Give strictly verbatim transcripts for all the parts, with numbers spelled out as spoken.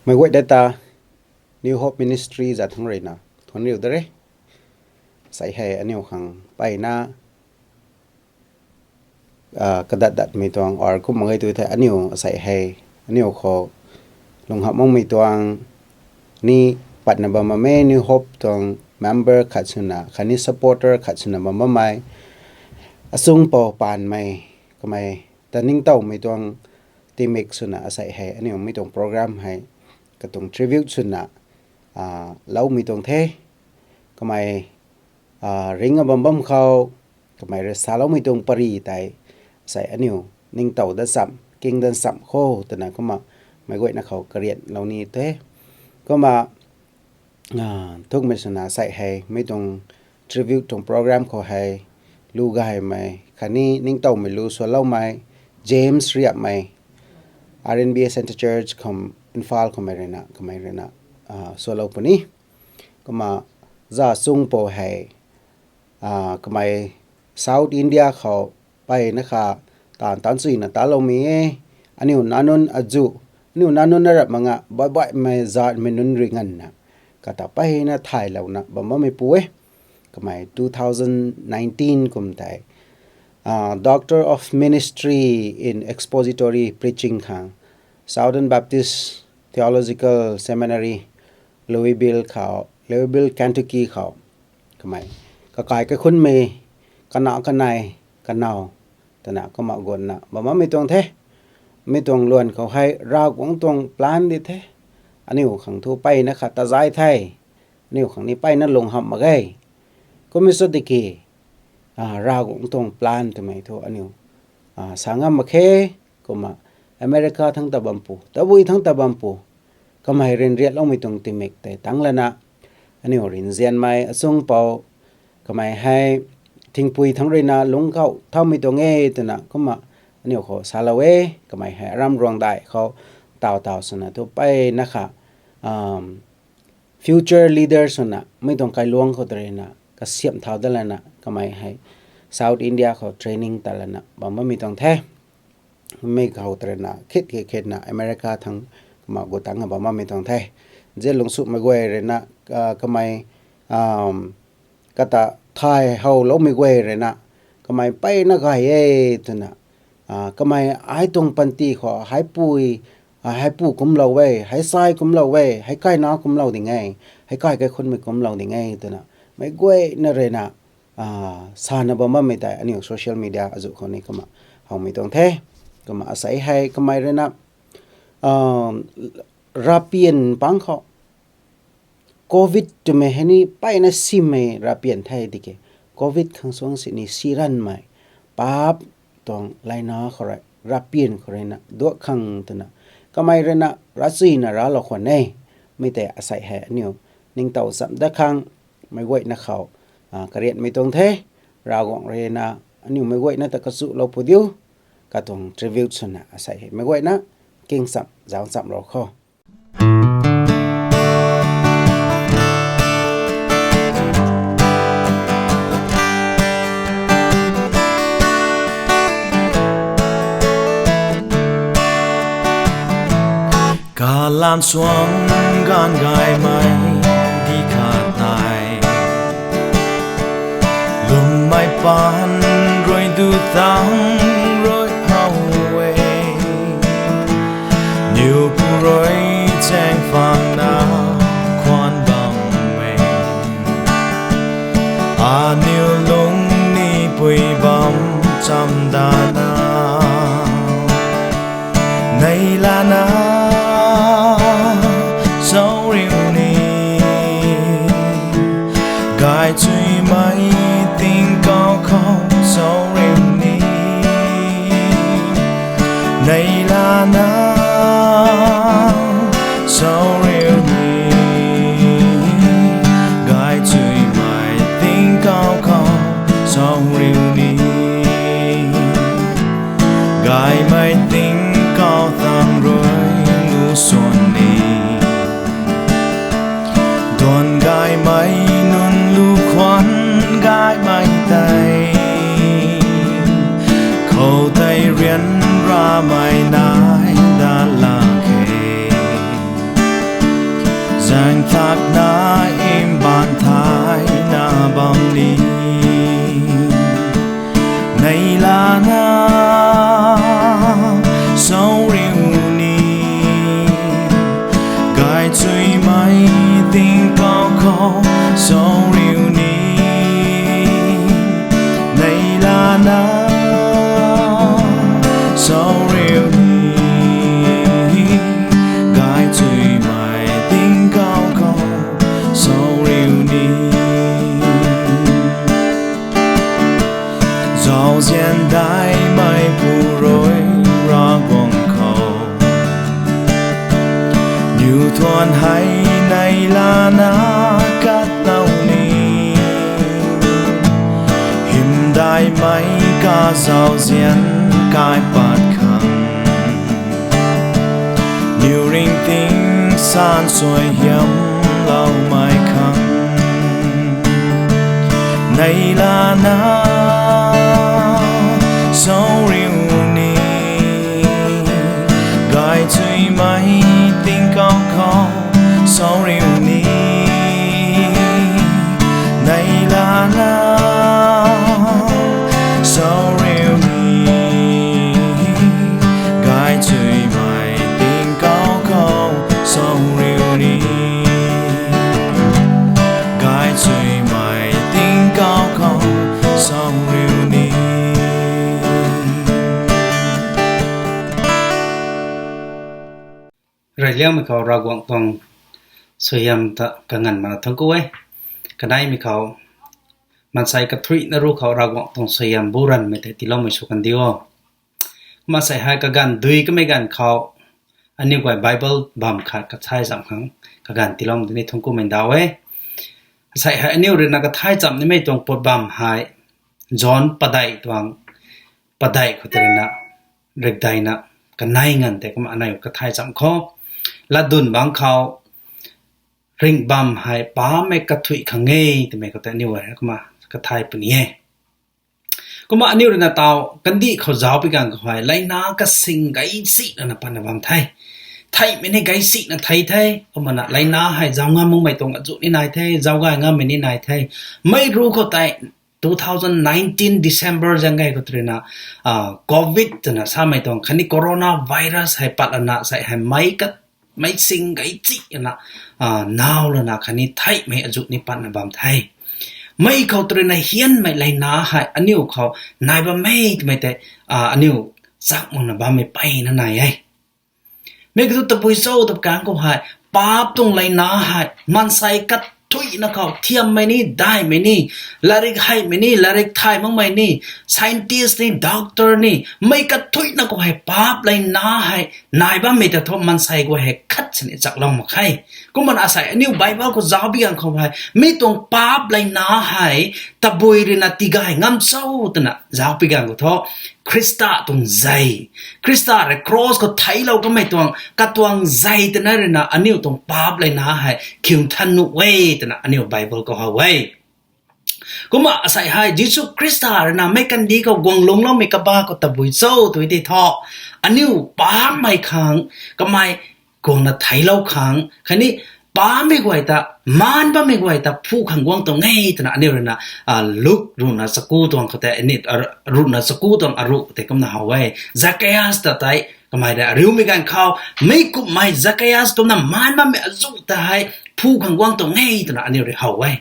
Meic guayna ta New Hope Ministry zat thangc ruina thuanc riu da re. Asei hei aniu khang mpeyna kadat datmei tuang or kum mak ge tu the, aniu asei hei aniu khou lunghamh makmei tuang ni patna bam bam e. New Hope tuang member khat swna khatni supporter khat swna bam bammei, achung pou paanmei, kamei ta ningtowmei tuang tingmik swna asei hei aniu mi tuang program hei katuang tribute swna loumei tuang the. Kamei ringna bam bam khou kamei rui saloumei tuang pary tei asei aniu ningtow dat cham, king dat cham kho twna kumna meic guayna khou karianlou ni the. Kumna thukmei swna asei hei mi tuang tribute tuang program khou hei lu gaymei khatni ningtowmei lu swloumei James Riapmei, R N B A Centre Church khou, Imphal khoumei ruina kamei ruina swlou puni. Kumna za chung pou hei kamei South India khou mpeyna kha taanv taanc chuyna taloumei e. Aniu nac nunc azuh, aniu nac nunc na rap mak nga baih baihmei zatmei nunc rui nganvna kata mpeyna thaylouna bam bammeipu e. Kamei two thousand nineteen kum tei Doctor of Ministry in Expository Preaching khang Southern Baptist Theological Seminary, Louisville khou, Louisville, Kentucky khou kamei kakai kaikhunmei, kana kanei, kanow twna kumna guanna bam bammei tuang the. Mi tuang luan khou hei Ravguangc tuang plan di the. Aniu khang thu mpeyna khat tazay the. Aniu khang ni mpeyna lunghamh mak ge. Kummei sw tiki Ravguangc tuang plan twmei thu aniu sa ngam mak khe. Kumna America thangc ta bampu, tabui thangc ta bampu, kamei ryanriatloumei tuang tingmik tei tangc lana aniu rinzianmei achung pou kamei hei thingpui thangc ruina lungc khou thaumei tuang e twna kumna aniu khou salou e. Kamei hei aram ruangdai khou taw taw swna thu mpeyna kha future leader swna mi tuang kailuangc khou ta ruina kasiamh thau dat lana kamei hei South India khou training ta lana bam bammei tuang the. Mi khou ta ruina khit khit khitna America thangc kumna gu tangcna bam bammei tuang the. Nzian lungcsumei guay ruina kamei kata thay howloumei guay ruina kamei mpeyna gay e twna kamei ai tuang panty khou hei pui, hei pu kumclou e, hei sai kumclou e, hei kaina kumclou ding e, hei kai kaikhunmei kumclou ding e twna meic guayna ruina sana bam bammei tei aniu social media azuh khou ni kumna howmei tuang the. Kumna asei hei kamei ruina ravpian pang khou Covid twmei hei ni mpeyna simei ravpian the tiki, Covid khang suang sini si ranmei, paap tuang layna khou rui ravpian khou ruina duak khang twna kamei ruina ravchuina raclou khwan e. Mi tei asei hei aniu ningtow cham dat khang meic guayna khou karianmei tuang the. Ravguangc ruina aniu meic guayna ta kachuklou pu diu, katuang tribute swna asei hei meic guayna king cham zauc chamlou kho. Kalam suang gaanv gaymei di khat nai, lwmmei paan rui du tang rui how e. Niw pu rui chaeng phaangna khwan bam e, aniw lungning pui bam cham dana. Neihla na, sawriu ni, gaychuimei tingkauh khou sawriu ni. Neihla na, sawriu ni, gaychuimei tingkauh khou sawriu ni. Gaymei tingkauh thangc rui nu swan ni, duan gaymei nunc lu khwan gaymei tei, khoutei ryanramei nai dat lak khe. Nang thakna mbaanv thayna bam ni, neih lana sawriu ni, gaychuimei tingkauh khou sawriu ni, neih lana sawriu ni, gaychuimei tingkauh khou sawriu ni. Zauzian daihmei pu rui Ravguangc khou niw thuan hei neih lana katlou ni, hymdaihmei kazauzian kaipat khang, niw ringting san suaihiamloumei khang, neih lana sawriu ni, gaychuimei tingkauh khou sawriu ni, neih lana sawriu ni, gaychuimei tingkauh khou sawriu ni, gaychuimei tingkauh khou sawriu ni. Reyliangmei khou Ravguangc tuang suaihiam ta kanganv mana thuanc ku e. Kaneimei khou maansei kathuicna ruc khou Ravguangc tuang suaihiam bu ranvmei tei tiiloumei sw kan diu o. Maansei hei kaganv dui kamei ganv khou aniu guay Bible bam khat kathay chamv khang kaganv tiiloumei tei ni thuanc kumei daw e. Asei hei aniu ruina kathay chamv nimei tuang put bam hei John padeih tuang, padeih khou tei ruina rikdeina kanei nganv tei kumna aniu kathay chamv khou, latdyn bangc khou ringh bam hei paapmei kathuic khang e twmei khou tei aniu kumna kathay puni e. Kumna aniu ruina taw kandih khou zauc pi ganv khou hei leina kasing gaysi lana patna bam the. Theihmei ni gaysina thei the. Kumna leina hei zauc ngam makmei tuang azuh ni nai the, zauc gay ngammei ni nai the. Mei ru khou tei two thousand nineteen December zaeng gay khou tei ruina, covid twna samei tuang khatni coronavirus hei pat lana sei hei meic ka, meic sing gaysi lana, naw lana khatni theihmei azuh ni patna bam the. Mei khou tei ruina hianmei leina hei aniu khou nai bammei twmei tei aniu chak makna bammei mpeyna nai e. Mi kiu thu tabui cho tw kang khou hei, paap tuang leina hei maansei kathuicna khou thiammei ni, daihmei ni, latrik heimei ni, latrik thay makmei ni, scientist ni, doctor ni, mei kathuicna khou hei paap leina hei nai bammei ta thu maansei guay hei khat sini chaklou mak khe. Kumna asei aniu Bible khou zauc pi ganv khou hei mi tuang paap leina hei tabui ruina tigay ngam cho twna zauc pi ganv khou thu Khrista tuang zei, Khrista rui cross khou theiclou kamei tuang katuang zei twna ruina aniu tuang paap leina hei khiu nthan nuh e twna aniu Bible khou how e. Kumna asei hei Jisu Khrista ruina meic kandih khou guang lungcloumei kaba khou tabui cho tw tei thu, aniu paapmei khang, kamei guangna theiclou khang khatni paapmei guay ta, maan bammei guay ta phu khang guang tuang e twna aniu ruina Luk ruhna chaku tuang khou tei, ruhna chaku tuang aruh tei kumna how e. Zacchaeus ta tei kamei rui ariumei ganv khou, mi kumhmei Zacchaeus twna maan bammei azuh ta hei phu khang guang tuang e twna aniu rui how e.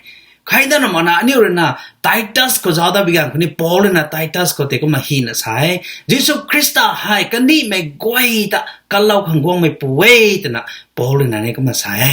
Khatni na makna aniu ruina Titus khou zauc dat pi ganv khou ni Paul ruina Titus khou tei kumna hina sa e. Jisu Khrista hei kandihmei guay ta kalou khang guangmei pu e twna Paul ruina ni kumna sa e.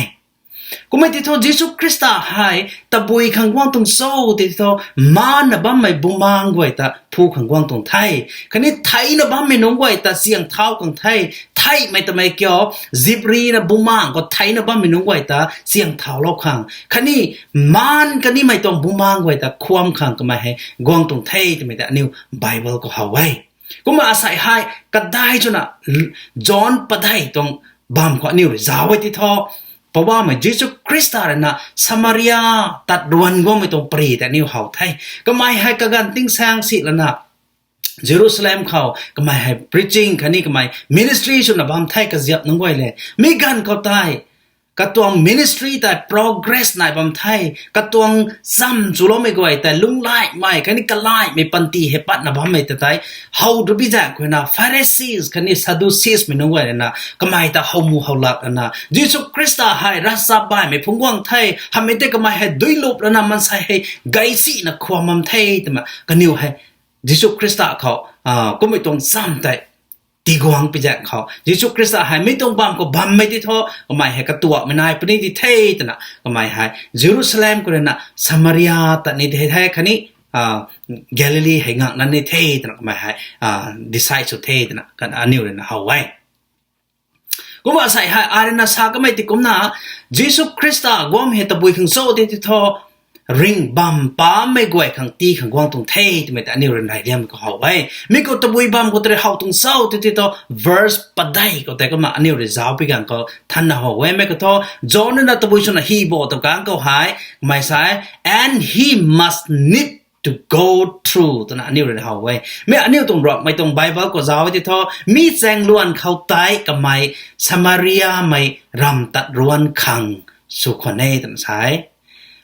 Kumna tei thu Jisu Khrista hei tabui khang guang tuang cho tei thu, maanna bammei bumaeng guay ta phu khang guang tuang the. Khatni theina bammei nunc guay ta chiang thau khang the. Theihmei twmei kiu, ziprina bumaeng khou theina bammei nunc guay ta chiang thaulou khang khatni maan kanimei tuang bumaeng guay ta khwan khang kamei hei guang tuang the twmei ta aniu Bible khou how e. Kumna asei hei kadai chwna John padeih tuang bam khou aniu rui zauc e tei thu, Poubauhmei Jisu Khrista ruina Samaria tat ruan guangmei tuang pary tei aniu how the. Kamei hei kaganv tingsaeng si lana Jerusalem khou kamei hei preaching khatni kamei ministry swna bam the kaziap nunc guay le. Mi ganv khou tei katuang ministry tei progress nai bam the, katuang cham chuloumei guay tei lunghlaicmei khatni kalaihmei panty hei patna bammei ta tei, how twbi zaeng khou na Pharisees khatni Sadducees mei nunc guay rui na kamei ta how mu how lak lana, Jisu Khrista hei ravchapbaihmei phungc guang the, hamei tei kamei hei duilup lana maansei hei gaycina khwan bam the twna kaniw hei Jisu Khrista khou, kummei tuang cham tei tiguang pi zaeng khou Jisu Khrista hei mi tuang bam khou bammei tei thu kamei hei katuakmei nai puni di the twna kamei hei Jerusalem khou rui na Samaria tat ni the, the khatni Galilee hei ngak nan ni the twna kamei hei decide sw the twna aniu rui na how e. Kumna asei hei ai rui na sa kamei ti kumna, Jisu Khrista guangmei hei tabui khang cho tei tei thu, ringh bam pammei guay khang tii khang guang tuang the twmei tei aniu rui nai liam khou how e. Mi khou tabui bam khou tei rui how tuang cho tei tei thu, verse padeih khou tei kumna aniu rui zauc pi ganv khou thanna how e. Mi khou thu, John rui na tabui swna hy bo tw kang khou hei kamei sa e, and he must need to go through twna aniu rui na how e. Mi aniu tuang Ruangmei tuang Bible khou zauc e tei thu, mi chaeng luan khou tei kamei Samariamei ram tat ruan khang sw khwan e twna sa e.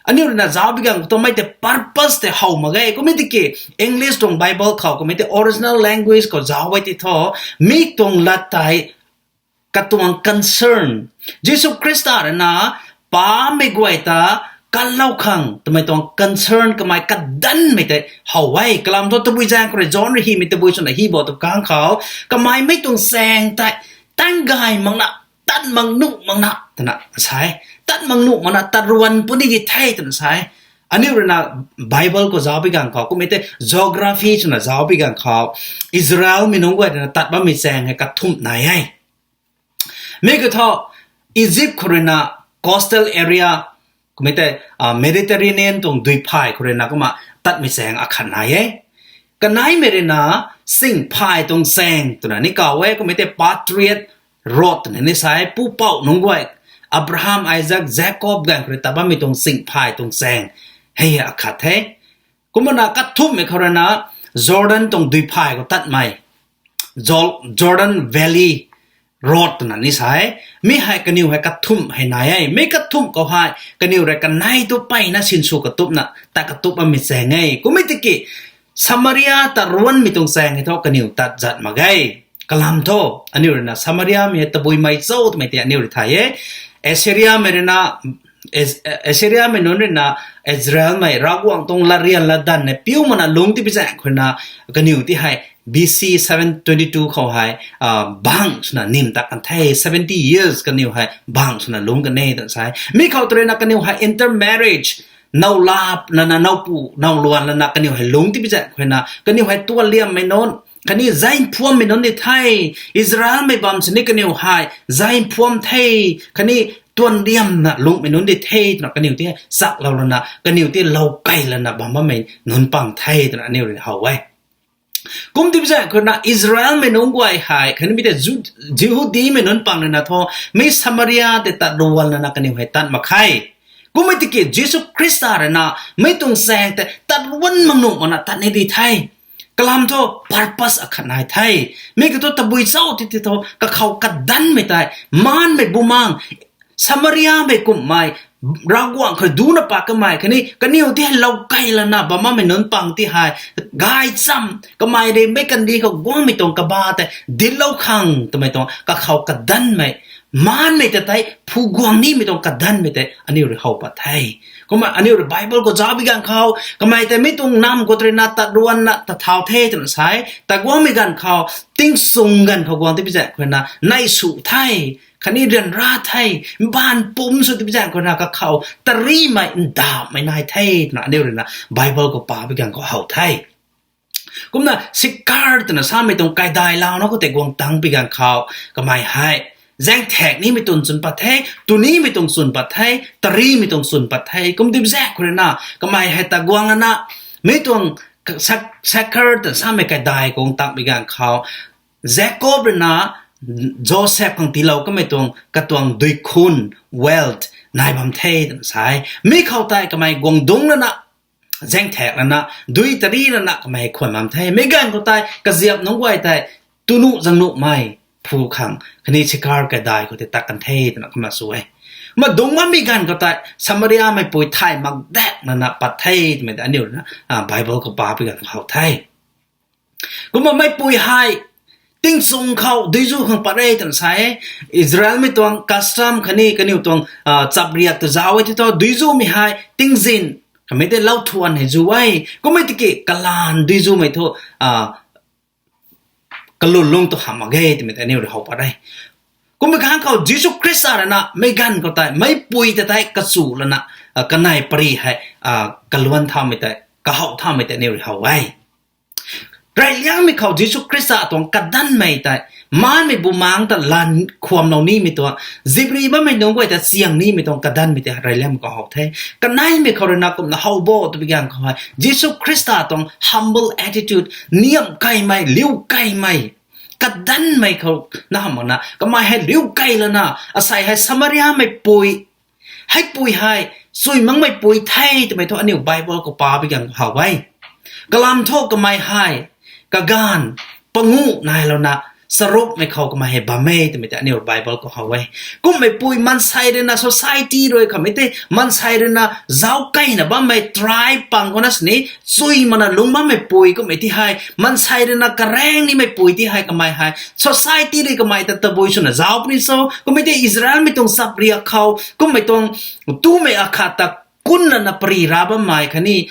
Aniu rui na zauc pi ganv khou thu mei tei purpose tei how mak ge. Kummei tiki English tuang Bible khou, kummei tei original language khou zauc e tei thu, mi tuang lat tei katuang concern, Jisu Khrista rui na pammei guay ta kanlou khang twmei tuang concern kamei kadanmei tei how e. Kalam thu tabui zaeng khou rui John rui hymei tabui swna hy bo tw kang khou, kamei mei tuang chaeng tei tan gay makna, tat mak nuh makna twna sa e. Tat mak nuh makna tat ruan puni di the twna sa e. Aniu rui na Bible khou zauc pi ganv khou, kummei tei geography swna zauc pi ganv khou, Israelmei nunc guay rui na tat bammei chaeng hei kathumh nai e. Mi khou thu, Egypt khou rui na coastal area, kummei tei Mediterranean tuang duiphay khou rui na kumna tatmei chaeng akhat nai e. Kaneimei rui na singphay tuang chaeng twna ni kaw e, kummei tei patriarch road twna ni sa e, pupouh nunc guay, Abraham, Isaac, Jacob ganv khou rui tat bammei tuang singphay tuang chaeng hei akhat the. Kumna kathumhmei khou rui na Jordan tuang duiphay khou tatmei, Jordan Valley Road twna ni sa e. Mi hei kaniw hei kathumh hei nai e. Mi kathumh khou hei kaniw rui kanei tu peyna sinsw katupna tat katup bammei chaeng e. Kummei tiki Samaria tat ruanmei tuang chaeng hei thu kaniw tat zat mak ge. Kalam thu, aniu rui na Samariamei hei tabuimei cho twmei tei aniu rui thay e. Assyriamei rui na, Assyriamei nunc rui na Israelmei Ravguangc tuang latryan latdanv hei piu makna lungc ti pi zaeng khou na, kaniw ti hei B C seven twenty-two khou hei bangc swna nim tat kan the, seventy years kaniw hei bangc swna lungc kan e twna sa e. Mi khou tw rui na kaniw hei intermarriage, now lap lana, now pu now luan lana kaniw hei lungc ti pi zaeng khou na, kaniw hei tuanliammei nunc khatni zainphuammei nunc di the. Israelmei bam sini kaniw hei zainphuam the, khatni tuanliamna lungcmei nunc di the twna kaniw ti chaklou lana, kaniw ti lou key lana bam bammei nunc pang the twna aniu rui how e. Kum ti pi zaeng khou na Israelmei nunc guay hei khatni mi tei Jihudimei nunc pang rui na thu, mi Samaria tei tat ruan lana kaniw hei tat mak khe. Kummei tiki Jisu Khrista rui na mi tuang chaeng tei tat ruan mak nuh makna tat ni di the. Kalam thu purpose akhat nai the. Mi khou thu tabui cho ti ti thu kakhou kadanmei tei, maanmei bumaeng, Samariamei kumhmei, Ravguangc khou ducna pat kamei khatni kaniw ti hei lou key lana bam bammei nunc pang ti hei gaychamv kamei rui meic kandih khou guangmei tuang kaba tei dinclou khang twmei tuang kakhou kadanmei, maanmei ta tei phu guang nimei tuang kadanmei tei aniu rui how pat the. Kumna aniu rui Bible khou zauc pi ganv khou kamei tei mi tuang nam khou tw rui na tat ruanna tat thau the twna sa e. Tat guangmei ganv khou tingchung ganv khou guang ti pi zaeng khou na neih sw the, khatni ryanra the, mbaanv pumc sw ti pi zaeng khou na kakhou tarimei ndauhmei nai the twna aniu rui na Bible khou pa pi ganv khou how the. Kumna sikar twna samei tuang kaidai launa khou tei guang tangc pi ganv khou kamei hei zaengthak nimei tuang chwn pat the, tu nimei tuang chwn pat the, tarimei tuang chwn pat the. Kum ti pi zaeng khou rui na kamei hei tat guang lana mi tuang sikar twna samei kaidai guang tangc pi ganv khou Jacob rui na Joseph khang tiilou kamei tuang katuang duikhun, wealth nai bam the twna sa e. Mi khou tei kamei guang dungc lana zaengthak lana, dui tari lana kamei khwan bam the. Mi ganv khou tei kaziap nunc guay tei tu nuh zang nuhmei phu khang khatni sikar kaidai khou tei tat kan the twna kumna sw e. Kumna dungc bammei ganv khou tei Samariameipui thay mak dakna na pat the twmei tei aniu ruina Bible khou pa pui ganv khou how the. Kumna meipui hei tingchung khou duizu khang pat re twna sa e. Israelmei tuang custom khatni kaniw tuang chapriak ta zauc e tei thu duizumei hei tingzin kamei tei lou thuan hei zu e. Kummei tiki kalan duizumei thu kalun lung tu hamh mak ge twmei tei aniu rui how pat re. Kummei ganv khou Jisu Khrista ruina meic ganv khou tei meipui ta tei kachu lana kanei pary hei kaluan thaumei tei, kahow thaumei tei aniu rui how e. Reyliangmei khou Jisu Khrista tuang kadanmei tei, maanmei bumaengc ta lan khwamlou nimei tuang, zipri bammei nunc guay ta chiang nimei tuang kadanmei tei reyliangmei khou how the. Kaneimei khou ruina kumna how bo twpui ganv khou hei Jisu Khrista tuang humble attitude, niamh keymei, liu keymei, kadanmei khou na hamh makna kamei hei liu key lana, asei hei Samariameipui, heipui hei chuy makmeipui the twmei thu aniu Bible khou pa pui ganv how e. Kalam thu kamei hei kaganv panguh nai louna charukmei khou kamei hei bam e twmei tei aniu Bible khou how e. Kummeipui maansei ruina society rui khamei tei maansei ruina zauc keyna bammei tribe pang khou na sini chuy makna lungc bammeipui kummei ti hei, maansei ruina karaeng nimeipui ti hei kamei hei society rui kamei ta tabui swna zauc puni cho, kummei tei Israelmei tuang chapriak khou kummei tuang tumei akhat ta kunlana pary ra bammei khatni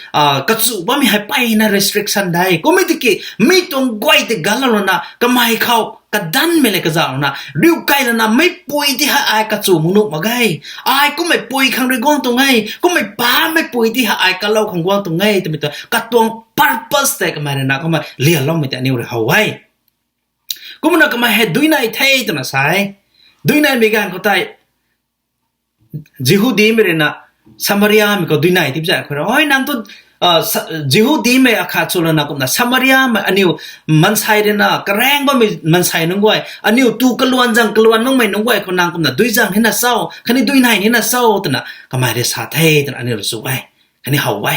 kachu bammei hei mpeyna restriction de. Kummei tiki mi tuang guay tei ganlou lana kamei khou kadanmei le kazauh lana liu key lana meipui ti hei ai kachu mak nuh mak ge, ai kummeipui khang rui guang tuang e, kummei pameipui ti hei ai kalou khang guang tuang e twmei tu katuang purpose tei kamei ruina kumna lianloumei tei aniu rui how e. Kumna kamei hei duinei the twna sa e. Duineimei ganv khou tei Jihudimei ruina Samariamei khou duinei tipzat khou ra, hoi nang tu Jihudimei akhat sw lana kumna Samariamei aniu maansei ruina karaeng bammei maansei nunc guay, aniu tu kaluan zang kaluan makmei nunc guay khou nang kumna dui zang nina cho khatni duinei nina cho twna kamei rui sa the twna aniu rui chu e, khatni how e.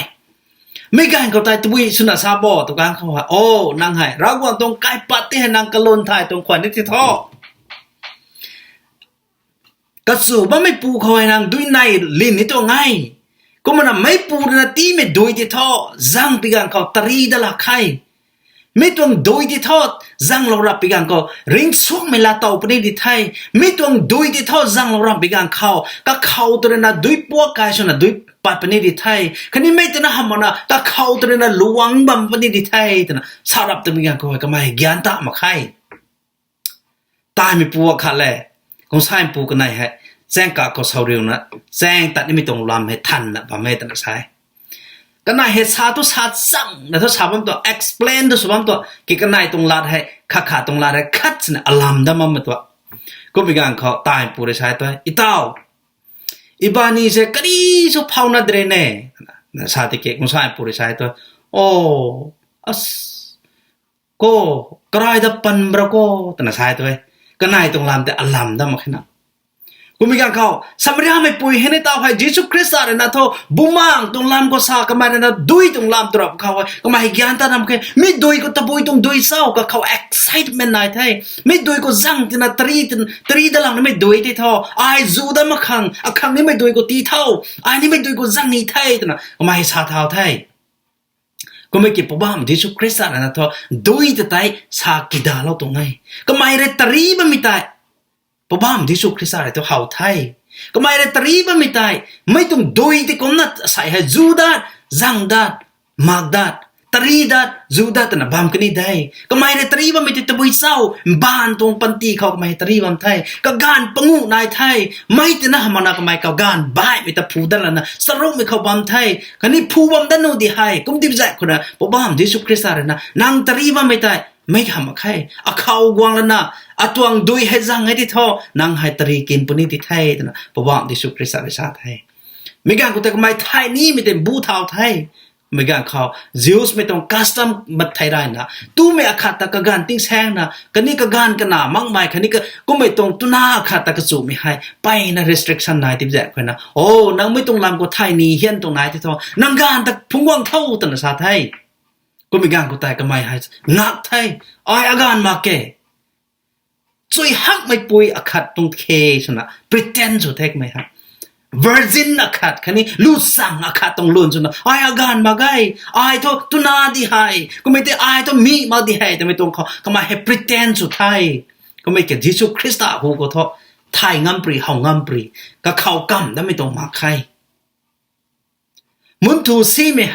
Meic ganv khou tei tabui swna sa bo tw ganv khou hei, o, nang hei Ravguangc tuang kaipat ti hei nang kalun thay tuang khwan ni ti tho. Kachu bammeipu khou hei nang duinei lin ni tuang e. Kumna meicpu ruina tiimei dui ti thu, zang pi ganv khou tari dat lak khe. Mi tuang dui ti thu, zanglou rap pi ganv khou ringcsuangmei laatow puni di the. Mi tuang dui ti thu, zanglou rap pi ganv khou kakhou tw ruina dui puak kai swna dui pat puni di the. Khatni mei twna hamh makna kakhou tw ruina luang bam puni di the twna sa rap twmei ganv khou hei kamei hei gyan ta mak khe. Taimeipu akhat le, kungsaimeipu kanei hei, chaeng kak khou sawriuna, chaeng tat nimei tuang lam hei thanna bam e twna sa e. Kanei hei sa tu sa changna thu sa bam tuang, explain tu sw bam tuang, ki kanei tuang lat hei, khat khat tuang lat hei khat sina alam dat bammei tuang. Kummei ganv khou taimeipu rui sa e tu, Itau, ibani se kari sw phouna dre ne, sa tiki kungsaimeipu rui sa e tu, o, as, ko, karai da pan bra ko, twna sa e tu e. Kanei tuang lam tei alam dat mak khe na. Kummei ganv khou, Samariameipui hei ni taw hei Jisu Khrista ruina thu, bumaeng tuang lam khou sa kamei ruina dui tuang lam tu rap khou hei, kamei hei gyan ta ram khe, mi dui khou tabui tuang dui cho, kakhou excitement nai the. Mi dui khou zang tina tari, tari dat lang nimei dui ti tho, ai zu dat mak khang, akhang nimei dui khou tii tho, ai nimei dui khou zang ni the, twna kamei hei sa thau the. Kummei ki Poubauhmei Jisu Khrista ruina thu, dui ta tei sa kidalou tuang e. Kamei rui tari bammei tei, Poubauhmei Jisu Khrista rui thu how the. Kamei rui tari bammei tei, mei tuang dui ti kumna sei hei zu dat, zang dat, mak dat, tari dat, zu dat twna bam kani de. Kamei rui tari bammei tei tabui cho, mbaanv tuang panty khou kamei tari bam the. Kaganv panguh nai the. Mei twna hamh makna kamei kaganv baihmei ta phu dat lana, charukmei khou bam the. Khatni phu bam dat nuh di hei, kum tip zat khou na, Poubauhmei Jisu Khrista ruina, nang tari bammei tei, mei hamh mak khe. Akhou guang lana, atuang dui hei zang e ti thu, nang hei tari kin puni ti the, twna Poubauhmei Jisu Khrista rui sa the. Mi ganv khou tei kamei thay nimei tei bu thau the. Mi ganv khou, Jewsmei tuang custom mat thei rayna, tumei akhat ta kaganv tingsaengna, khatni kaganv kana makmei, khatni kummei tuang twna khat ta kachumei hei, mpeyna restriction nai tip zat khou na, o, nang mi tuang lam khou thay ni hian tuang nai ti thu, nang ganv ta phungc guang tho, twna sa the. Kummei ganv khou tei kamei hei, ngak the, ai aganv mak ke. Chui hakmeipui akhat tuang khe swna, pretend sw the kamei hei. virgin akhat khatni luchang akhat tuang lun swna, ai aganv mak ge, ai thu twna di hei, kummei tei ai thu mi mak di hei, twmei tuang khou kamei hei pretend sw the. Kummei ki Jisu Khrista hu khou thu thay ngam pary, how ngam pary, kakhou kamv damei tuang mak khe. Mun thu simei,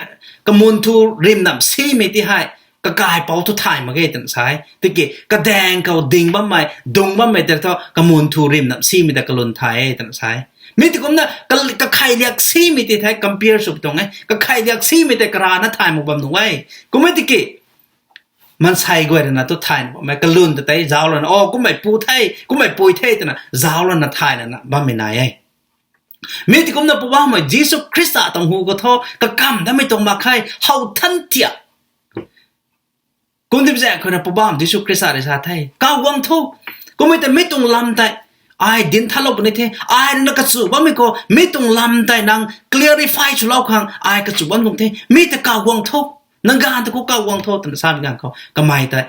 kamun thu rimnamh simei ti hei, kakaipouc thu thay mak ge twna sa e. Tiki kadaeng khou ding bammei, dung bammei tei thu kamun thu rimnamh simei ta kalun thay e twna sa e. Mi ti kumcna, ka-, kakhei liak simei ti thei compare sw tuang e. Kakhei liak simei tei karana thay mak bam nuh e. Kummei tiki, maansei guay rui na thu thay bammei, kalun ta tei zauc lana, o, kummei pu the, kummei pui the twna zauc lana thay lana bammei nai e. Mi ti kumna Poubauhmei Jisu Khrista tuang hu khou thu kakamv damei tuang mak khe, how than thiak. Kum tip zaeng khou na Poubauhmei Jisu Khrista rui sa the, kaw guang tho. Kummei tei mi tuang lam tei ai dinc thalou puni the, ai rui na kachu bammei khou mi tuang lam tei nang clarify swlou khang ai kachu bam tuang the, mi tei kaw guang tho. Nang ganv ta khou kaw guang tho twna samei ganv khou kamei tei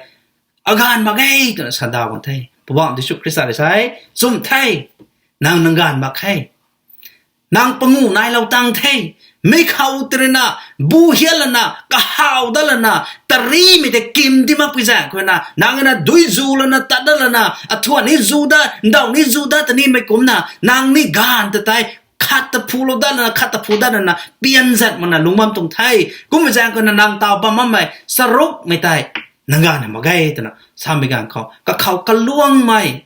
aganv mak ge twna sa daw kan the. Poubauhmei Jisu Khrista rui sa e, chum the, nang nang ganv mak khe. Nang panguh nailou tang the. Mi khou tei rui na, bu hian lana, kahaw dat lana, tarimei tei kim di makpui zaeng khou na, nang na dui zu lana, tat dat lana, athuan ni zu dat, ndauh ni zu dat, tanimei kumcna, nang ni ganv ta tei, khat ta phulou dat lana, khat ta phu dat lana, pian zat makna lungc bam tuang the. Kummei zaeng khou na nang taw bam bammei charukmei tei nang ganv mak ge twna samei ganv khou, kakhou kaluangmei,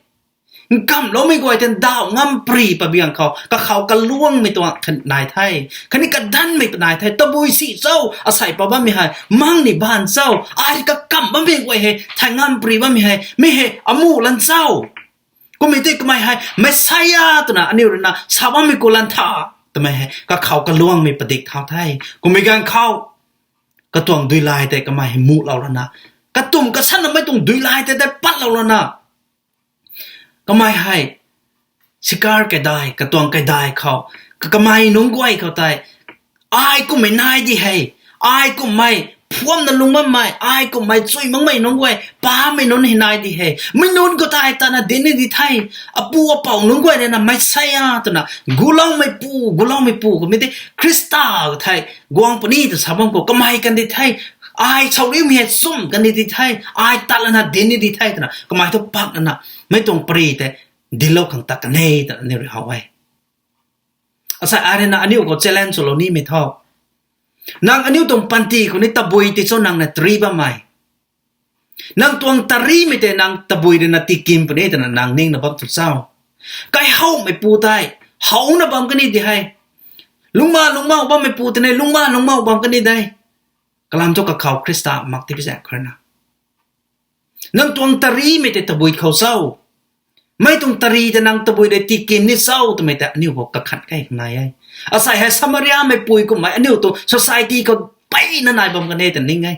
nkamloumei guay tei ndauh ngam pary pa biang khou, kakhou kaluangmei tuang khat nai the. Khatni kadanmei pa nai the, tabui si cho, asei pa bammei hei mang ni baan cho, ai kakamv bammei guay hei thay ngam pary bammei hei, mi hei amuh lan cho. Kummei tei kamei hei Messiah twna aniu rui na sa bammei khou lan tha, twmei hei kakhou kaluangmei padik thau the. Kummei ganv khou, katuang duilay tei kamei hei muhlou lana, katumc kasanmei tuang duilay tei tei patlou lana, kamei hei sikar kaidai, katuang kaidai khou, ka-, kamei nunc guay khou tei, ai kummei nai di hei, ai kummei phuamna lung bammei, ai kummei chui makmei nunc guay, pamei nunc hei nai di hei, mei nunc khou tei tana dinc ni di the, apu apou nunc guay rui na Messiah twna, guloumeipu, guloumeipu kummei tei Khrista thei guang puni tw sa bam khou kamei kan di the, ai sauriumei hei chum kan di di the, ai tat lana dinc ni di the twna kamei thu pak lana, mei tuang pary tei dinclou khang tat kan e twna aniu rui how e. Asei ai rui na aniu khou challenge swlou nimei tho, nang aniu tuang panty khou ni tabui ti cho nang na tari bammei, nang tuang tarimei tei nang tabui rui na tikim puni twna nang ningna bam tu cho? Kaihowmeipu tei howna bam kan ni di hei, lungcma lungcmau bammeipu tei ni lungcma lungcmau bam kan ni de. Kalam thu kakhou Khrista mak ti pi zaeng khou rui na, nang tuang tarimei tei tabui khou cho? Mei tuang tari tei nang tabui rui tikim ni cho twmei tei aniu khou kakhan kei nai e. Asei hei Samariameipui kummei aniu tuang society khou peyna nai bam kan e twna ning e.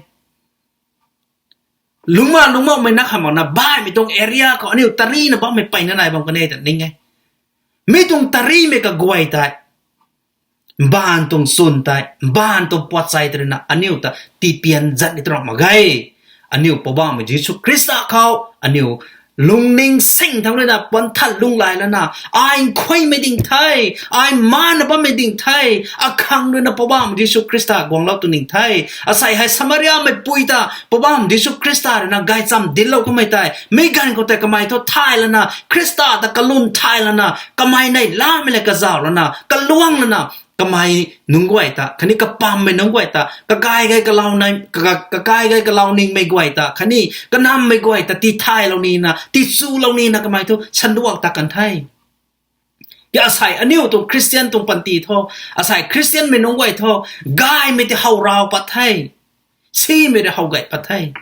Lungcma lungcmaumei na kha makna baihmei tuang area khou aniu tarina bammei peyna nai bam kan e twna ning e. Mi tuang tarimei kaguay tei, mbaanv tuang chwn tei, mbaanv tuang puatchai tei rui na aniu ta tipian zat ni tw ram mak ge. Aniu Poubauhmei Jisu Khrista khou aniu lungning sing thangc rui na puanthan lunghlaic lana, ai nkhuaimei ding the, ai mana bammei ding the, akhang rui na Poubauhmei Jisu Khrista guanglou tu ning the. Asei hei Samariameipui ta Poubauhmei Jisu Khrista rui na gaychamv dinclou kamei tei, mi ganv khou tei kamei thu thay lana, Khrista ta kalum thay lana, kamei neihlamei le kazauh lana, kaluang lana, kamei nunc guay ta khatni kapammei nunc guay ta, kakai gay kalou nai, ka-, kakai gay kalou ningmei guay ta khatni kanammei guay ta tithaylou nina, tichulou nina kamei thu sanduak ta kan the. Ki asei aniu tuang Khristian tuang panty thu, asei Khristianmei nunc guay thu, gaymei tei how rau pat the, simei rui how gay pat the.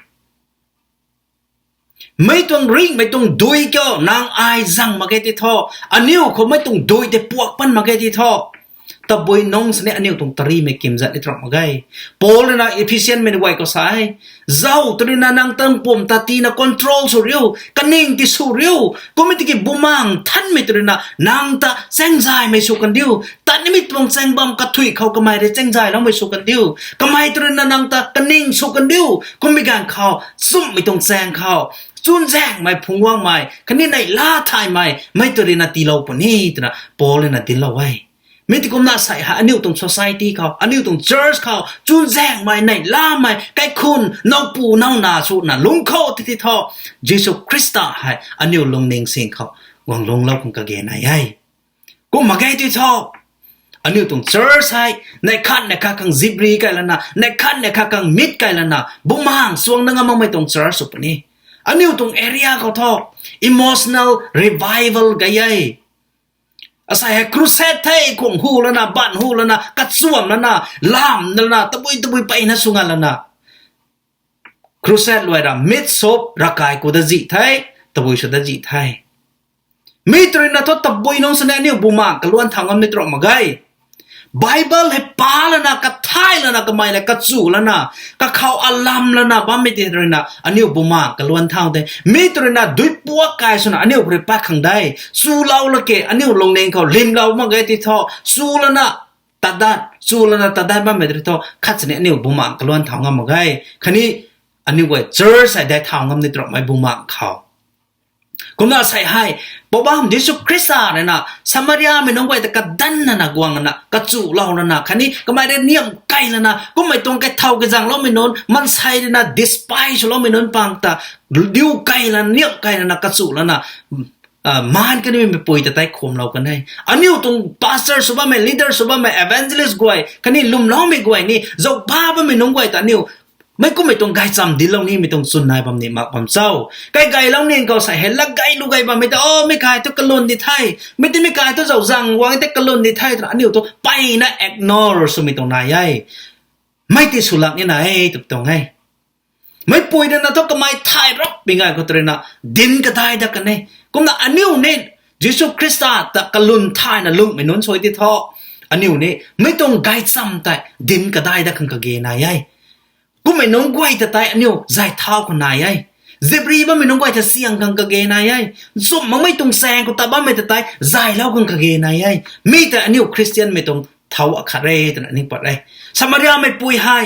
Mei tuang ringhmei tuang dui kiu nang ai zang mak ge ti thu, aniu khou mei tuang dui tei puak pan mak ge ti thu, tabui nungc sini aniu tuang tarimei kim zat ni tw ram mak ge. Paul rui na Ephesianmei guay khou sa e, zauc tw rui na nang tuang pum ta tina control sw riu, kaning ti sw riu, kummei tiki Bumaengh Nthanmei tw rui na nang ta chaengzaymei sw kan diu, tat nimei tuang chaeng bam kathuic khou kamei rui chaengzayloumei sw kan diu, kamei tw rui na nang ta kaning sw kan diu, kummei ganv khou, nchumhmei tuang chaeng khou, chunzaenghmei phungc guangmei khatni neihla thaymei mei tw rui na tiilou puni twna Paul rui na dinclou e. Mi ti kumna sei hei aniu tuang society khou, aniu tuang church khou chuzaenghmei, neihlamei, kaikhun, nowpu nowna swna lungc khou tei tei thu, Jisu Khrista hei aniu lungning sing khou guang lungclou khang kage nai e. Kum mak ge tei thu, aniu tuang church hei neih khat neih khat khang zipri kai lana, neih khat neih khat khang mit kai lana, bumaengc suangna ngam makmei tuang church sw puni. Aniu tuang area khou thu emotional revival kai e. Asei hei crusade the, khung hu lana, ban hu lana, kachuam lana, lam lana, tabui tabui peyna sw nga lana, crusade luai ra mit sop ravkai ku da zih the, tabui sw da zih the. Mi tw ruina thu tabui nungc sini aniu bumaengc kaluan thau ngam ni tw mak ge. Bible hei pa lana, kathai lana, kamei le kachu lana, kakhou alam lana bammei ti ruina aniu bumaengc kaluan thau de. Mi tw ruina duipuak kai swna aniu rui pat khang de. Chulou lake, aniu lungning khou lwmlou mak ge tei thu, chu lana tadat, chu lana tadat bammei tei thu, khat sini aniu bumaengc kaluan thau ngam mak ge. Khatni aniu guay church hei dei thau ngam ni tw makmei bumaengc khou. Kumna sei hei, Poubauhmei Jisu Khrista ruina Samariamei nunc guay ta kadanv lana guang lana, kachulou lana, khatni kamei rui niamh kai lana, kummei tuang kaithau kazangloumei nunc, maansei ruina despise swloumei nunc pang ta, diu kai lana, niamh kai lana, kachu lana, maan kanimei pui ta tei khumlou kan e. Aniu tuang pastor sw bammei, leader sw bammei, evangelist guay, khatni lwmloumei guay ni, zauc ba bammei nunc guay ta aniu meic kummei tuang gaychamv dinclou nimei tuang chwn nai bam ni mak bam cho. Kai gaylou ning khou sei hei lat gay lu gay bammei ta, o, meic kai thu kalwn di the, mei ti meic kai thu zauc zang guang tei kalwn di the twna aniu thu peyna ignore swmei tuang nai e. Mei ti swlak nina e tw tuang e. Meicpui ruina thu kamei thay rap pi ngai khou tw ruina dinc kadai dat kan e. Kumna aniu ni Jisu Khrista ta kalwn thayna lunghmei nunc sw ti thu, aniu ni mei tuang gaychamv tei dinc kadai dat khang kage nai e. Kummei nunc guay ta tei aniu zay thau khou nai e. Zipri bammei nunc guay ta siang khang kage nai e. Nchumh makmei tuang chaeng khou tat bammei ta tei zaylou khang kage nai e. Mi tei aniu Khristianmei tuang thau akhat re twna aniu pat e. Samariamei pui hei,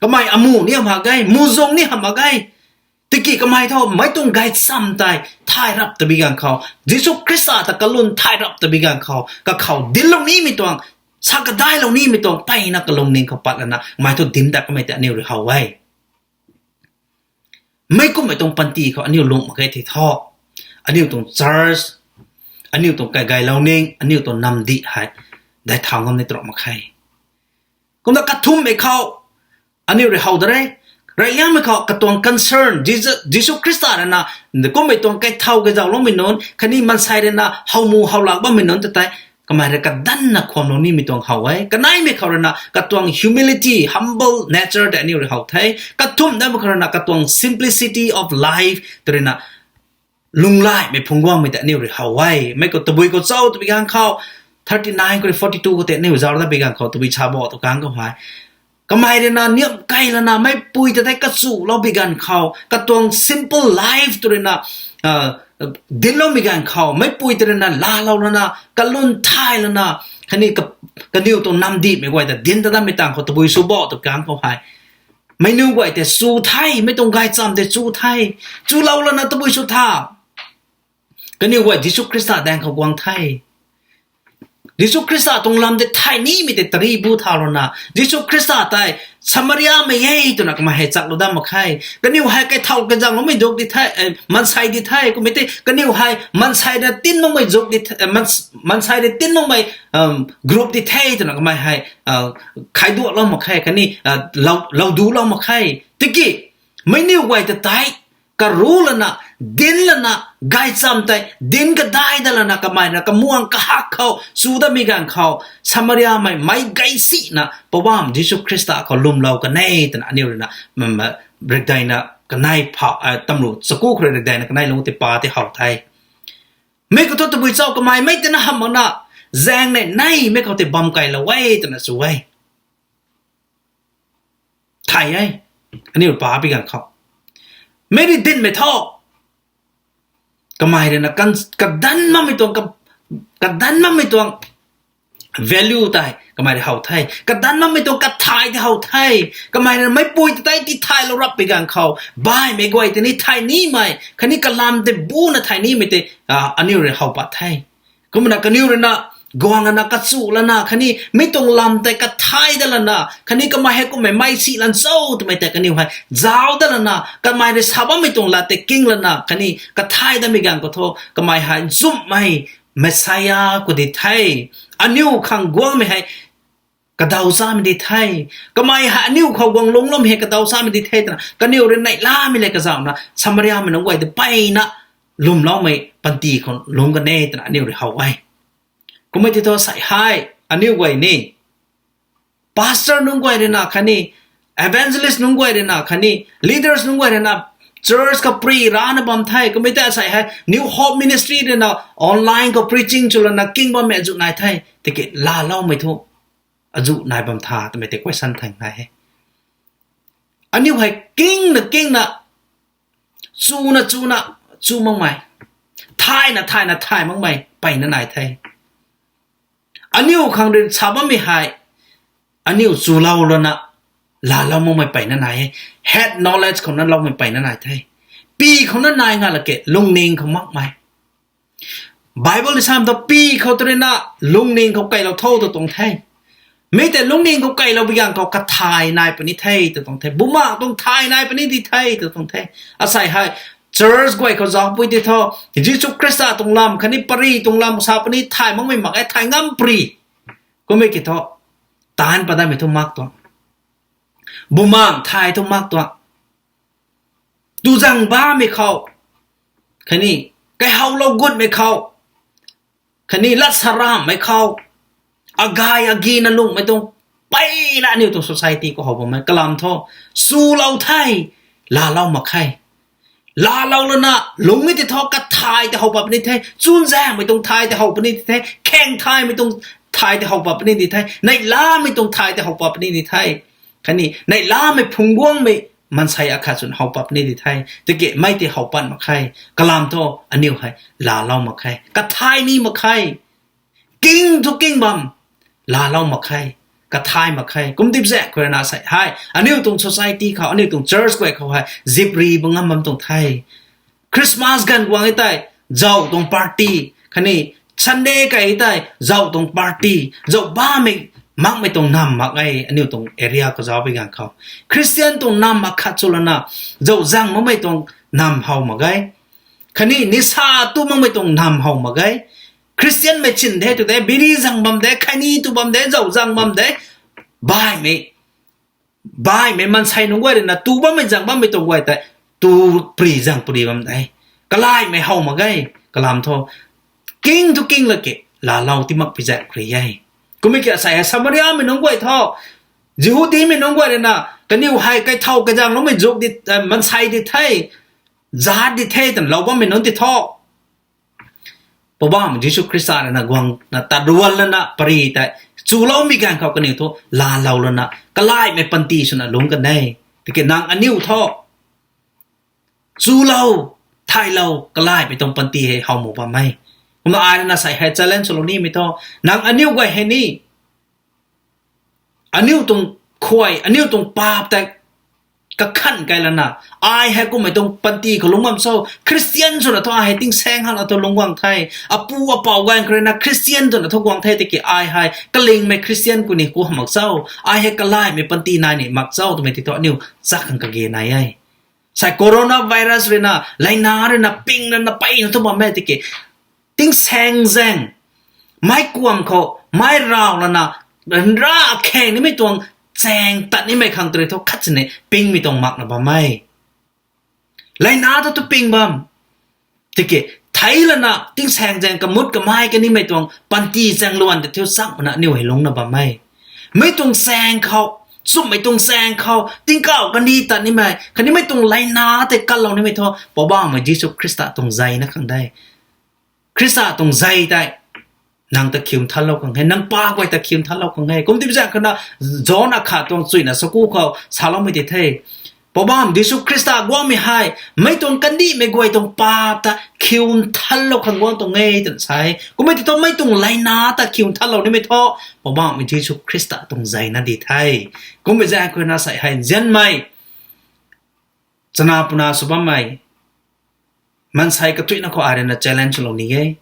kamei amu ni hamh mak ge, muhzwng ni hamh mak ge. Tiki kamei thu meic tuang gaychamv tei thay rap tabui ganv khou, Jisu Khrista ta kalwn thay rap tabui ganv khou, kakhou dinclou nimei tuang, sa kadailou nimei tuang peyna kalungning khou pat lana kamei thu dinc dat kamei tei aniu rui how e. Meic kummei tuang panty khou aniu lung mak ge tei thu, aniu tuang church, aniu tuang kaigaylou ning, aniu tuang namdih hei dei thau ngam ni tw mak khe. Kumna kathumhmei khou aniu rui how da re. Reyliangmei khou katuang concern, Jisu, Jisu Khrista ruina kummei tuang kaithau kazauloumei nunc khatni maansei ruina howmu howlak bammei nunc ta tei kamei rui kadanna khwanlou nimei tuang how e. Kaneimei khou ruina katuang humility, humble nature tei aniu rui how the. Kathumh datmei khou ruina katuang simplicity of life tw ruina lunglaimei phungc guangmei tei aniu rui how e. Mei khou tabui khou cho twpui ganv khou, thirty nine khou rui forty two khou tei aniu zauc dat pui ganv khou tabui cha bo tw kang khou hei, kamei ruina niamh kai lana meicpui ta tei kachuloupui ganv khou, katuang simple life tw ruina dincloumei ganv khou, meicpui ta ruina laalou lana, kalwn thay lana, khatni ka, kaniw tuang namdihmei guay ta dinc ta datmei tang khou tabui sw bo tw kang khou hei, meic nunc guay tei chu the, mei tuang gaychamv tei chu the, chulou lana tabui sw tha. Kaniw guay Jisu Khrista daeng khou guang the. Jisu Khrista tuang lam tei thay nimei tei tari bu thau lana, Jisu Khrista tei Samariamei e twna kamei hei chaklou dat mak khe. Kaniw hei kaithau kazangloumei zuk di the, maansei di the, kummei tei kaniw hei maansei rui tin makmei zuk di the, maansei rui tin makmei group di the twna kamei hei khaiduaklou mak khe, khatni lou, louduclou mak khe. Tiki meic niw guay ta tei karu lana, dinc lana, gaychamv tei dinc kadai dat lana kamei ruina kamuang kahak khou chu datmei ganv khou, Samariamei meic gay sina Poubauhmei Jisu Khrista khou lwmlou kan e twna aniu ruina, rikdeina kanei pha, tamru chaku khou rui rikdeina kaneilung tei pa tei how the. Mei khou thu tabui cho kamei mei tei na hamh makna, zaeng nei nei mei khou tei bam kailou e twna chu e. Thay e, aniu pa pui ganv khou. Mei rui dincmei thu, kamei ruina kan, kadanc makmei tuang, ka, kadanc makmei tuang value tei kamei rui how the. Kadanc makmei tuang kathay tei how the. Kamei ruina meicpui ta tei tithaylou rap pui ganv khou, baihmei guay tei ni thay nimei, khatni kalam tei buna thay nimei tei aniu rui how pat the. Kumna kaniw ruina guang lana, kachu lana, khatni mi tuang lam tei kathay dat lana, khatni kamei hei kummei mei si lan cho twmei tei kaniw hei zauc dat lana, kamei rui sa bammei tuang lat tei king lana, khatni kathay datmei ganv khou thu, kamei hei nchumhmei Messiah khou di the. Aniu khang guangmei hei kadaw chamei di the. Kamei hei aniu khou guang lungcloumei hei kadaw chamei di the twna kaniw rui neihlamei le kazauhna, Samariamei nunc guay tei mpeyna lwmloumei panty khou lungc kan e twna aniu rui how e. Kummei tei thu sei hei, aniu guay ni, pastor nunc guay rui na khatni, evangelist nunc guay rui na khatni, leaders nunc guay rui na, church kapri rana bam the. Kummei tei sei hei, New Hope Ministry rui na online khou preaching chulana king bammei azuh nai the. Tiki laaloumei thu azuh nai bam tha twmei tei question thang nai e. Aniu hei kingna kingna, chuna chuna chu makmei, thayna thayna thay makmei mpeyna nai the. Aniu khang rui sa bammei hei, aniu chulou lana laalou makmei mpeyna nai e. Head knowledge khou na loumei mpeyna nai the. Pi khou na nai nga lake lungning khou makmei. Bible ni sam thu pi khou tei rui na lungning khou keylou tho tw tuang the. Mi tei lungning khou keylou bi ganv khou kathay nai puni the tw tuang the. Bumaengh tuang thay nai puni di the tw tuang the. Asei hei, church guay khou zauc pui di thu, Jisu Khrista tuang lam khatni pari tuang lam sa puni thay makmei mak e, thay ngam pari. Kummei ki thu, taanc pat datmei thu mak tuang. Bumaengh thay thu mak tuang. Tuzang bammei khou, khatni, kaihowlou gutmei khou, khatni lat saraamhmei khou, agay agina lungmei tuang, mpeyna aniu tuang society khou how bammei kalam thu, chulou the, laalou mak khe. Laalou lana lungc e ti thu kathay tei how pat puni the, chunzaenghmei tuang thay tei how puni di the, khaeng thaymei tuang thay tei how pat puni di the, neihlamei tuang thay tei how pat puni di the. Khatni neihlamei phungc guangmei maansei akhat swna how pat puni di the. Tiki mei tei how pat mak khe. Kalam thu aniu hei laalou mak khe. Kathay ni mak khe. King thu king bam. Laalou mak khe. Kathay mak khe. Kum tip zaeng khou rui na sei hei, aniu tuang society khou, aniu tuang church guay khou hei zipri bam ngam bam tuang the. Christmas ganv guang e tei, zauh tuang party, khatni Sunday kai e tei, zauh tuang party, zauh bammei makmei tuang nam mak e, aniu tuang area khou zauc bi ganv khou. Christian tuang nam mak khat chulana, zauh zang makmei tuang nam how mak ge. Khatni nisa tu makmei tuang nam how mak ge. Christianmei chin the tw de, biri zang bam de, khaini tu bam de, zauh zang bam de, baihmei, baihmei maansei nunc guay rui na tu bammei zang bammei tuang guay tei, tu pri zang pri bam de. Kalaihmei how mak ge, kalam thu. King thu king lake, laalou ti mak pi zaeng khou rui e. Kummei ki asei hei Samariamei nunc guay thu, Jihudimei nunc guay rui na, kaniw hei kaithow kaizangloumei zuk di, maansei di the, zaat di the twna lou bammei nunc ti thu, Poubauhmei Jisu Khrista rui na guangna tat ruan lana pari tei, chuloumei ganv khou kaniw thu laalou lana, kalaihmei panty swna lungc kan e. Tiki nang aniu thu, chulou, thaylou, kalaihmei tuang panty hei how mak bam e. Kumna ai rui na sei hei challenge swlou nimei thu, nang aniu guay hei ni, aniu tuang khuay, aniu tuang paap tei kakhan kai lana, ai hei kummei tuang panty khou lungc bam cho, Christian swna thu ai hei tingsaeng hana thu lungc guang the, apu apou ganv khou rui na Christian twna thu guang the tiki ai hei kalingmei Christian ku ni ku mak cho, ai hei kalaihmei panty nai ni mak cho twmei ti thu aniu chak khang kage nai e. Sei coronavirus rui na, leina rui na, ping rui na, mpeyna thu bam e tiki, tingsaeng zaeng, meic kuam khou, meic raw lana, ryanra kheng nimei tuang chaeng tat nimei khang tei rui thu khat sini pingmei tuang makna bam e. Leina thu thu ping bam. Tiki, thei lana, tingsaeng zaeng kamut kamei kanimei tuang panty chaeng luan tei thiu chak mana aniu hei lungcna bam e. Mei tuang chaeng khou, chumhmei tuang chaeng khou, tingkauh kani tat nimei, khatni mei tuang leina tei kanlou nimei thu, Poubauhmei Jisu Khrista tuang zay na khang de. Khrista tuang zay tei, nang ta khiu nthanlou khang e, nang pa guay ta khiu nthanlou khang e. Kum tip zaeng khou na, John akhat tuang chuyna saku khou saloumei tei the. Poubauhmei Jisu Khrista guangmei hei, mei tuang kandihmei guay tuang paap ta khiu nthanlou khang guang tuang e twna sa e. Kummei ti thu mei tuang leina ta khiu nthanlou nimei thu, Poubauhmei Jisu Khrista tuang zay na di the. Kummei zaeng khou na sei hei nzianmei, chana puna sw bammei, maansei kathuicna khou ai rui na challenge lou ni e.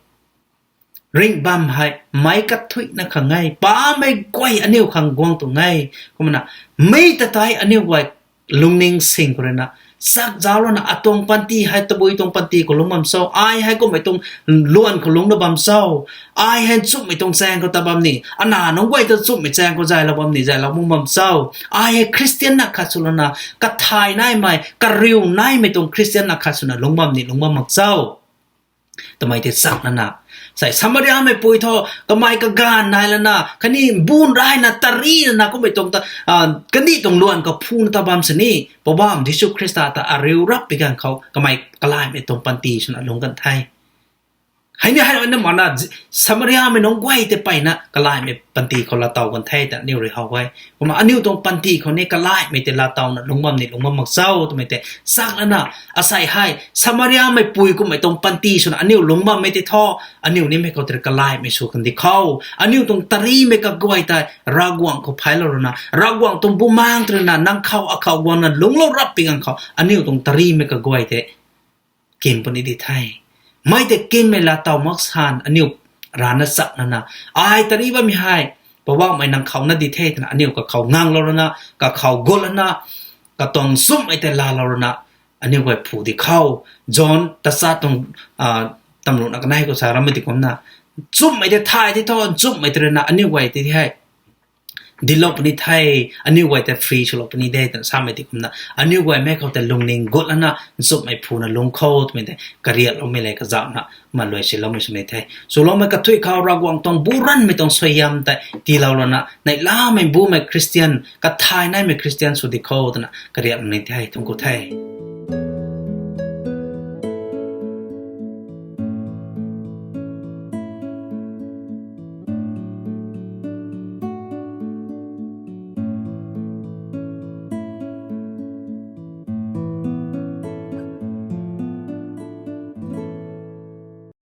ringh bam hei meic kathuicna khang e, pamei guay aniu khang guang tuang e. Kumna mi ta tei aniu guay lungning sing khou ruina, sakzauc lana atuang panty hei tabui tuang panty khou lungc bam cho, ai hei kummei tuang luan khou lungcna bam cho, ai hei nchumhmei tuang chaeng khou ta bam ni, ana nunc guay ta nchumhmei chaeng khou zaylou bam ni, zaylou bam cho, ai hei Khristian na khat swlouna, kathay naimei, kariu naimei tuang Khristian na khat swna lungc bam ni, lungc bam mak cho twmei tei chak lana, sai Samariameipui thu kamei kaganv nai lana khatni bun rayna tari lana kummei tuang ta, kandih tuang luan khou phuna ta bam sini, Poubauhmei Jisu Khrista ta ariu rap pi ganv khou kamei kalaimei tuang panty swna lungc kan the. Hei ni hei na mana, Samariamei nunc guay tei mpeyna kalaimei panty khou laatow kan the ta aniu rui how e. Kumna aniu tuang panty khou ni kalaimei tei laatowna lungc bam ni lungc bam mak cho twmei tei chak lana, asei hei Samariameipui kummei tuang panty swna aniu lungc bammei tei thu, aniu nimei khou tei kalaimei sw kandi khou, aniu tuang tarimei kaguay tei Ravguangc khou pheylou lana, Ravguangc tuang bumaengc tei ruina nang khou akhou guangna lungclou rap pi ganv khou aniu tuang tarimei kaguay tei kim puni di the. Mei tei kimmei laatow mak san aniu rana chak lana, ai tari bammei hei Poubauhmei nang khou na di the twna aniu kakhou nganglou lana, kakhou gut lana, katuang nchumhmei tei laalou lana, aniu guay phu di khou, John tachat tuang, tamruna kanei khou sa rammei di kumna, nchumhmei tei thay di thu, nchumhmei tei ruina aniu guay tei hei dinclou puni the, aniu guay tei free swlou puni de twna samei di kumna, aniu guay mei khou tei lungning gut lana nchumhmei phuna lungc khou twmei tei kariakloumei le kazauhna, kumna luai siloumei swni the. Swloumei kathuic khou Ravguangc tuang buranmei tuang suaihiam tei tiilou lana, neihlamei bumei Khristian, kathay naimei Khristian sw di khou twna kariaklou ni the, thungc ku the.